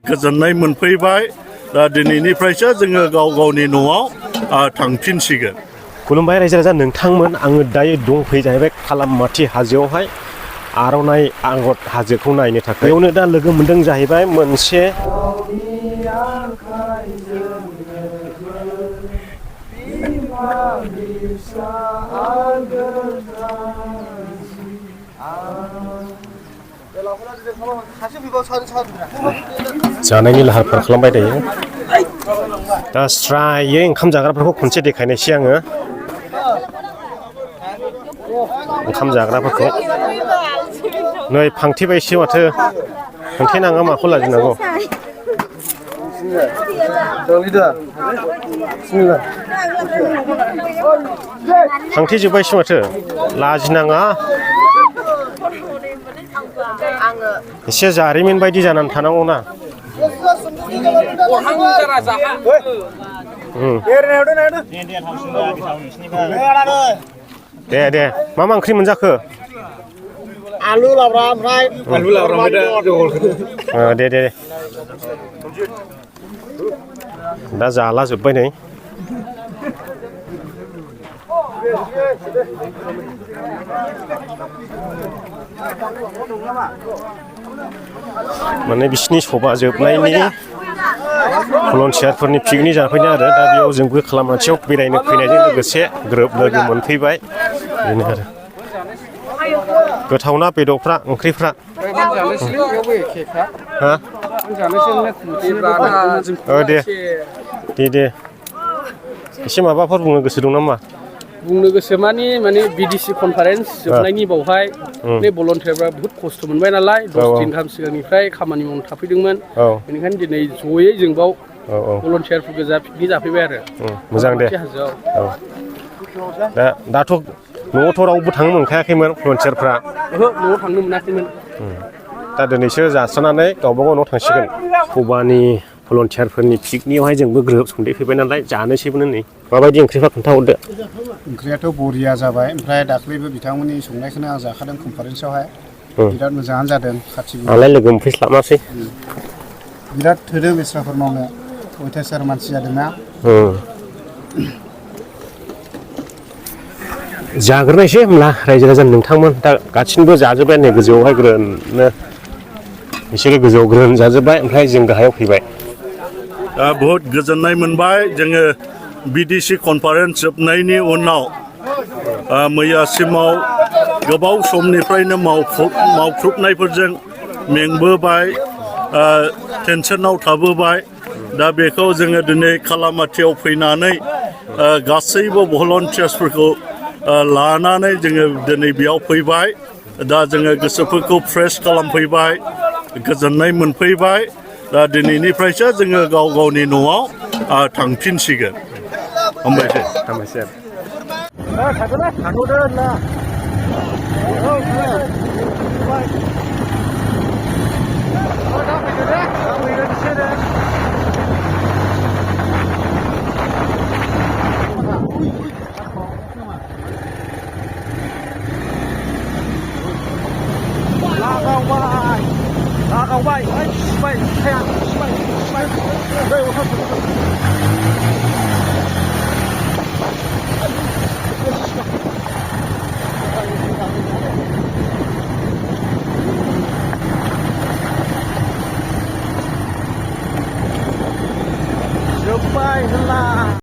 गोजोननाय मोनफैबाय दा दिनैनिफ्रायसो जोङो गाव गावनि न'आव थांफिनसिगोन। खुलुमबाय रायजो राजा नोंथांमोन आङो दायो दंफैयो जाहैबाय खालामाथि हाजोआवहाय आर'नाइ आगर हाजोखौ नायनो थाखाय बेयावनो दा लोगो मोनदों जाहैबाय मोनसे जानायनि लाहार फाहार खालामबाय दायो दा स्रायै ओंखाम जाग्राफोरखौ खनसे देखायनोसै आङो ओंखाम जाग्राफोरखौ नै फांथेबायसो माथो फांथेनाङा माखौ लाजिनांगौ फांथेजोब्बायसो माथो लाजिनाङा एसे जारिमिन बायदि जानानै थानांगौना दे मा ओंख्रि मोनजाखो आलु लाब्रा ओमफ्राय दे दा जाला जोब्बाय नै माने बिसिनि सभा जोबनायनि भलन्टियारफोरनि पिकनिक जाफैदों आरो दा बेयाव जोंबो खालामाथियाव बेरायनो फैनायजों लोगोसे ग्रोब लोगो मोनफैबाय बेनो आरो गोथावना बेदरफ्रा ओंख्रिफ्रा दे एसे माबाफोर बुंनो गोसो दं नामा बुंनो गोसो माने BDC कनफारेन्स जोबनायनि बावहाय बे भलन्टियारफ्रा बहुत खस्थ' मोनबाय नालाय 10 दिन गाहाम सिगांनिफ्राय खामानि मावनो थाफैदोंमोन बेनिखायनो दिनै जयै जों बाव भलन्टियारफोर गोजा पिकनिक जाफैबाय आरो मोजां दे दाथ' न'आवथ' रावबो थांनो मोनखायाखैमोन भलन्टियारफ्रा न'आव थांनो मोनाखैमोन दा दिनैसो जास्रानानै गावबागाव न'आव थांसिगोन सभानि भलन्टियारफोरनि पिकनिकआवहाय जोंबो ग्रोब सन्देफैबाय नालाय जानोसैबोनो नै माबायदि ओंख्रिफ्रा खोन्थाहरदो ओंख्रियाथ' बरिया जाबाय ओमफ्राय दाख्लैबो बिथांमोननि संनायखौनो आं जाखादों कनफारेन्सआवहाय बिराद मोजाङानो जादों खाथिबो आंलाय लोगो मोनफैस्लाबनासै बिराद थोदों बेस्राफोर मावनो अयथासार मानसि जादोंना जाग्रोनायसै होमब्ला रायजो राजा नोंथांमोन दा गासिबो जाजोब्बाय नै गोजौआवहाय ग्रोननो बिसोरो गोजौआव ग्रोन जाजोब्बाय ओमफ्राय जों गाहायाव फैबाय बहुत गोजोननाय मोनबाय जोङो BDC कनफारेन्स जोबनायनि उनाव मैयासिमाव गोबाव समनिफ्रायनो मावख्रुबनायफोरजों मेंबोबाय टेनसनाव थाबोबाय दा बेखौ जोङो दिनै खालामाथियाव फैनानै गासैबो भलन्टियार्सफोरखौ लानानै जोङो दिनै बेयाव फैबाय दा जोङो गोसोफोरखौ फ्रेश खालामफैबाय गोजोननाय मोनफैबाय दा दिनैनिफ्रायसो जोङो गाव गावनि न'आव थांफिनसिगोन हामबायसै